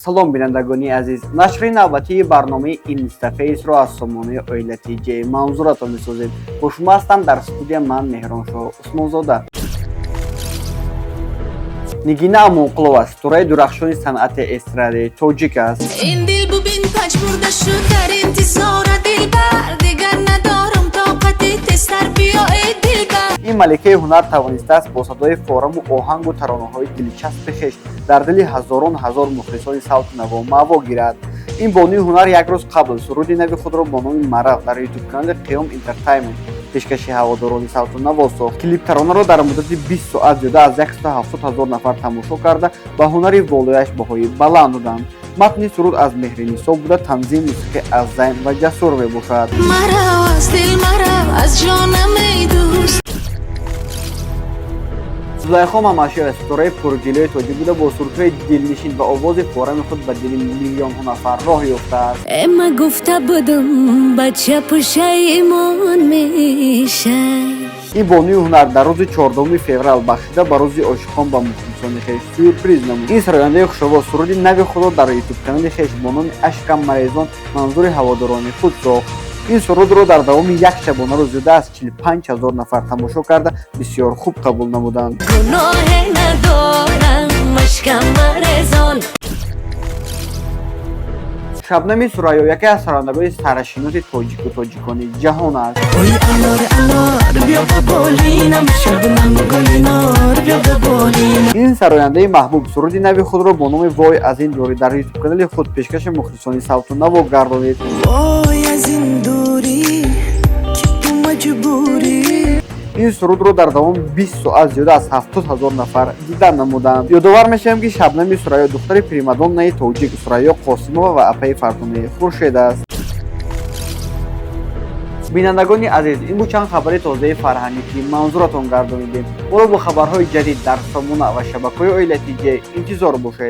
Салом, бинандагони азиз! Нашри навбатии барномаи Инстафейсро аз сомонаи Оила ТЖ манзуратон месозем. Бо шумо ҳастам дар студия ман, Меҳроншоҳ Усмонзода. Нигина Амонқулова ситораи дурахшони санъати эстрадаи тоҷик аст. Ин дил, бубин, пажмурда шуд дар интизора дилбар, дигар надорам тоқати, тезтар биё, эй дилбар. Ин маликаи ҳунар тавонистааст бо садои фораму оҳангу таронаҳои дилчаспи хеш дар дили ҳазорон ҳазор мухлисони савту наво маъво гирад. Ин бонуи ҳунар як рӯз қабл суруди нави худро бо номи «Марав» дар ютуб-канали Қиём Интертаймент пешкаши ҳаводорони савту наво сохт. Клип таронаро дар муддати 20 соат зиёда аз 170 ҳазор нафар тамошо карда, ба ҳунари волояш баҳои баланд доданд. Матни суруд аз Меҳринисо буда, танзими мусиқӣ аз Зайн ва Ҷасур мебошад. Марав аз дил, марав аз ҷонам, эй дӯст. Зулайхо Мамашева ситораи пурҷилӯи тоҷик буда, бо сурудҳои дилнишин ва овози форами худ ба дили миллионҳо нафар роҳ ёфтааст. Эма гуфта будум, бача пушаймон мешай. Ин бонуи ҳунар дар рӯзи 14 феврал, бахшида ба рӯзи ошиқон, ба мухлисони хеш сюрприз намуд. Ин сарояндаи хушовоз суруди нави худро дар ютуб-канали хеш бо номи «Ашкам марезон» манзури ҳаводорони худ сохт. Ин сурудро дар давоми як шабонарӯз зиёда аз 45 ҳазор нафар тамошо карда, бисёр хуб қабул намуданд. Гуноҳе надорам, ашкам марезон. Шабнами Сурайё яке аз сарояндагони саршиноси тоҷику тоҷикони ҷаҳон аст. Ой, анор, анор, биё ба болинам, шабнам, гулинор, биё ба болинам. Ин сарояндаи маҳбуб суруди нави худро бо номи «Вой аз ин дурӣ» дар ютуб-канали худ пешкаши мухлисони савту наво гардонид. Вой аз ин дурӣ, ки ту маҷбурӣ. Ин сурудро дар давоми 20 соат зиёда аз 70 ҳазор нафар дида намуданд. Ёдовар мешавем, ки Шабнами Сурайё духтари примадоннаи тоҷик Сурайё Қосимова ва апаи Фарзонаи Хуршед аст. Бинандагони азиз, ин буд чанд хабари тозаи фарҳангӣ, ки манзуратон гардонидем. Моро бо хабарҳои ҷадид дар сомона ва шабакаҳои Оила ТЖ интизор бошед.